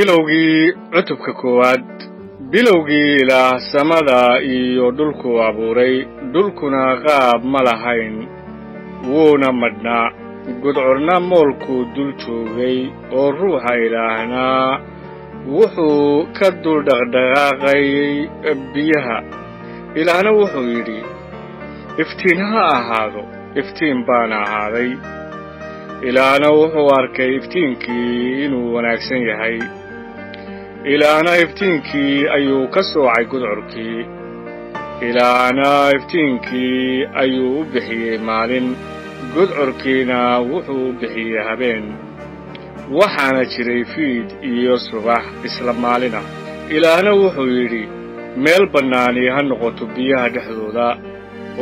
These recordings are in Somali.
Bilowgii cutubka koowaad. Bilowgii Ilaah samada iyo dhulku abuuray, dhulkuna qaab ma lahayn, wuuna madhnaa. Gudcurna moolkuu dul joogay, oo ruuxa Ilaahna wuxuu ka dul dhaqdhaqaaqayay biyaha. Ilaahna wuxuu yidhi, iftiin ha ahaado, iftiin baana ahaaday. Ilaahna wuxuu arkay iftiinkii inuu wanaagsan yahay. Ilaahna iftiinkii ayuu ka soocay gudcurkii. Ilaahna iftiinkii ayuu u bixiyey maalin, gudcurkiina wuxuu u bixiyey habeen. Waxaana jiray fiid iyo subax isla maalina. Ilaahna wuxuu yidhi, meel bannaani ha noqoto biyaha dhexdooda,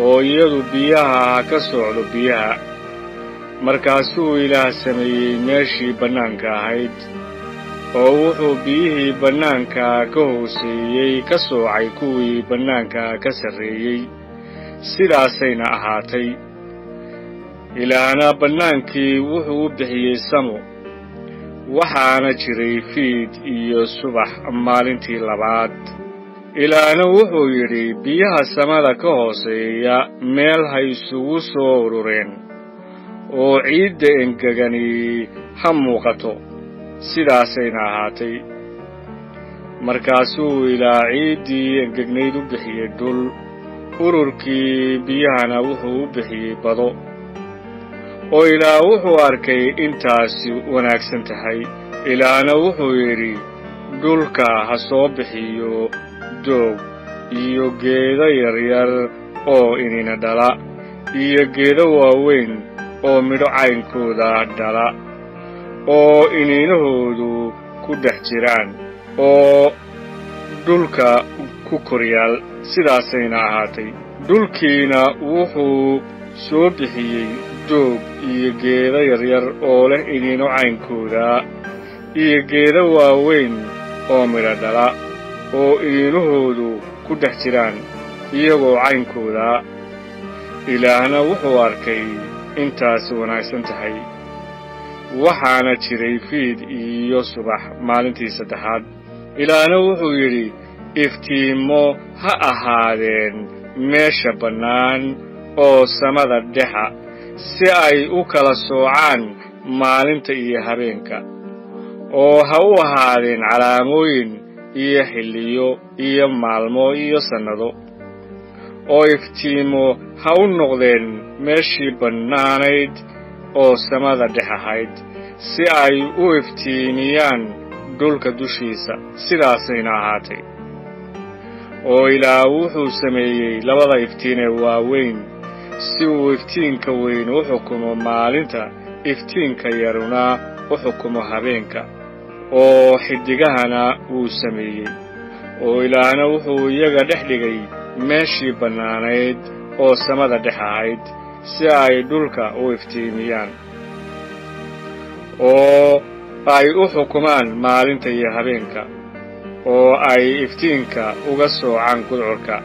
oo iyadu biyaha ha ka soocdo biyaha. Markaasuu Ilaah sameeyey meeshii bannaanka ahayd, oo wuxuu biyihii bannaanka ka hooseeyey ka soocay kuwii bannaanka ka sarreeyey. Sidaasayna ahaatay. Ilaahna bannaankii wuxuu u bixiyey samo. Waxaana jiray fiid iyo subax maalintii labaad. Ilaahna wuxuu yidhi, biyaha samada ka hooseeya meel ha isugu soo urureen, oo ciidda engegani ha muuqato. Sidaasayna ahaatay. Markaasuu Ilaah ciiddii engegnayd u bixiyey dhul, ururkii biyahana wuxuu u bixiyey bado. Oo Ilaah wuxuu arkay intaasi wanaagsan tahay. Ilaahna wuxuu yidhi, dhulka ha soo bixiyo doog iyo geedo yaryar oo inina dhala, iyo geedo waaweyn oo midho caynkooda dhala, oo iniinahoodu ku dhex jiraan, oo dhulka ku koryaal. Sidaasayna ahaatay. Dhulkiina wuxuu soo bixiyey doog iyo geedo yaryar oo leh iniino caynkooda, iyo geedo waaweyn oo midho dhala, oo iniinahoodu ku dhex jiraan iyagoo caynkooda. Ilaahna wuxuu arkay intaasi wanaagsan tahay. Waxaana jiray fiid iyo subax maalintii saddexaad. Ilaahna wuxuu yidhi, iftiimo ha ahaadeen meesha bannaan oo samada dhexa, si ay u kala soocaan maalinta iyo habeenka, oo ha u ahaadeen calaamooyin iyo xilliyo iyo maalmo iyo sannado, oo iftiimo ha u noqdeen meeshii bannaanayd oo samada dhex ahayd, si ay u iftiimiyaan dhulka dushiisa. Sidaasayna ahaatay. Oo Ilaah wuxuu sameeyey labada iftiin ee waaweyn, si uu iftiinka weyn u xukumo maalinta, iftiinka yaruna u xukumo habeenka. Oo xiddigahana wuu sameeyey. Oo Ilaahna wuxuu iyaga dhex dhigay meeshii bannaanayd oo samada dhex ahayd, si ay dhulka u iftiimiyaan, oo ay u xukumaan maalinta iyo habeenka, oo ay iftiinka uga soocaan gudcurka.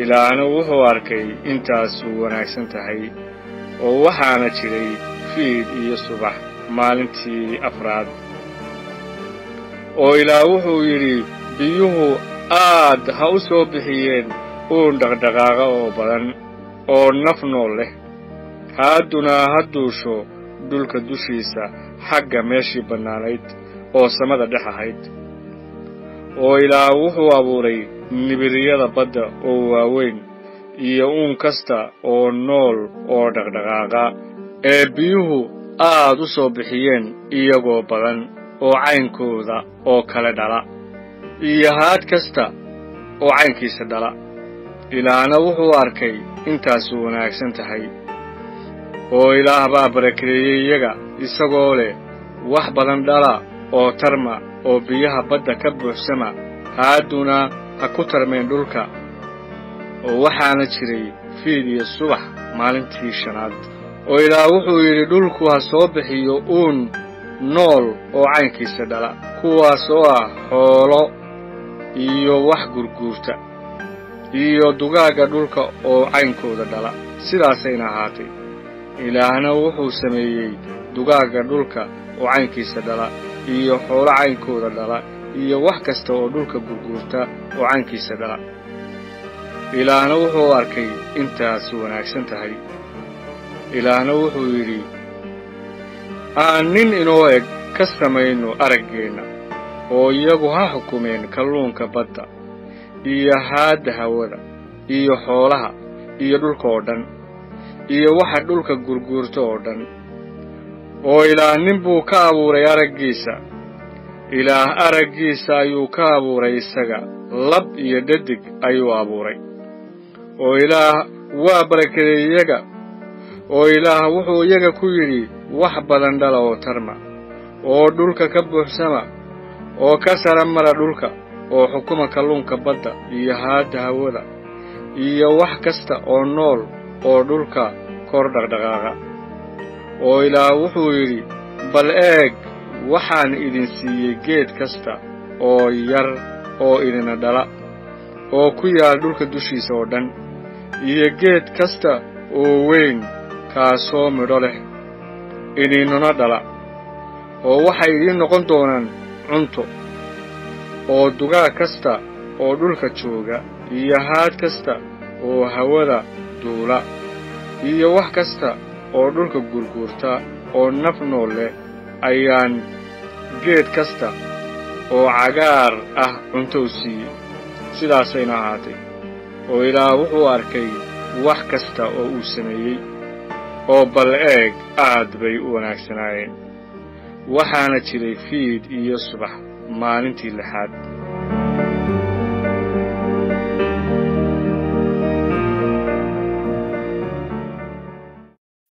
Ilaahna wuxuu arkay intaasu wanaagsan tahay. Oo waxaana jiray fiid iyo subax maalintii afraad. Oo Ilaah wuxuu yidhi, biyuhu aad ha u soo bixiyeen uun dhaqdhaqaaqa oo badan oo naf nool leh, haadduna ha duusho dhulka dushiisa xagga meeshii bannaanayd oo samada dhex ahayd. Oo Ilaah wuxuu abuuray nibiriyada badda oo waaweyn iyo uun kasta oo nool oo dhaqdhaqaaqa ee biyuhu aad u soo bixiyeen iyagoo badan oo caynkooda oo kale dhala, iyo haad kasta oo caynkiisa dhala. Ilaahna wuxuu arkay intaasu wanaagsan tahay. Oo Ilaah baa barakeeyey iyaga, isagoo leh, wax badan dhala oo tarma, oo biyaha badda ka buuxsama, haadduna ha ku tarmeen dhulka. Oo waxaana jiray fiid iyo subax maalintii shanaad. Oo Ilaah wuxuu yidhi, dhulku ha soo bixiyo uun nool oo caynkiisa dhala, kuwaas oo ah xoolo iyo wax gurguurta, iyo dugaagga dhulka oo caynkooda dhala. Sidaasayna ahaatay. Ilaahna wuxuu sameeyey dugaagga dhulka oo caynkiisa dhala, iyo xoolo caynkooda dhala iyo wax kasta oo dhulka gurguurta oo caynkiisa dhala. Ilaahna wuxuu arkay intaas wanaagsan tahay. Ilaahna wuxuu yidhi, aan nin inoo eg ka samayno araggeenna, oo iyagu ha xukumeen kalluunka badda iyo haadda hawada iyo xoolaha iyo dhulka oo dhan iyo waxa dhulka gurguurta oo dhan. Oo Ilaah nin buu ka abuuray araggiisa. Ilaah araggiisa ayuu ka abuuray isaga, lab iyo dhadig ayuu abuuray. Oo Ilaah waa barakadeeyey iyaga, oo Ilaah wuxuu iyaga ku yidhi, wax badan dhala oo tarma, oo dhulka ka buuxsama, oo ka sara mara dhulka, oo xukuma kalluunka badda iyo haadda hawada iyo wax kasta oo nool oo dhulka kor dhaqdhaqaaqa. Oo Ilaah wuxuu yidhi, bal eeg, waxaan idin siiyey geed kasta oo yar oo idina dhala, oo ku yaal dhulka dushiisa oo dhan, iyo geed kasta oo weyn kaasoo midho leh, idiinuna dhala, oo waxay idiin noqon doonaan cunto. Oo dugaag kasta oo dhulka jooga iyo haad kasta oo hawada duula iyo wax kasta oo dhulka gurguurta oo naf nool leh ayaan geed kasta oo cagaar ah cunto u siiyey. Sidaasayna ahaatay. Oo Ilaah wuxuu arkay wax kasta oo uu sameeyey, oo bal eeg, aad bay u wanaagsanaayeen. Waxaana jiray fiid iyo subax maalintii lixaad.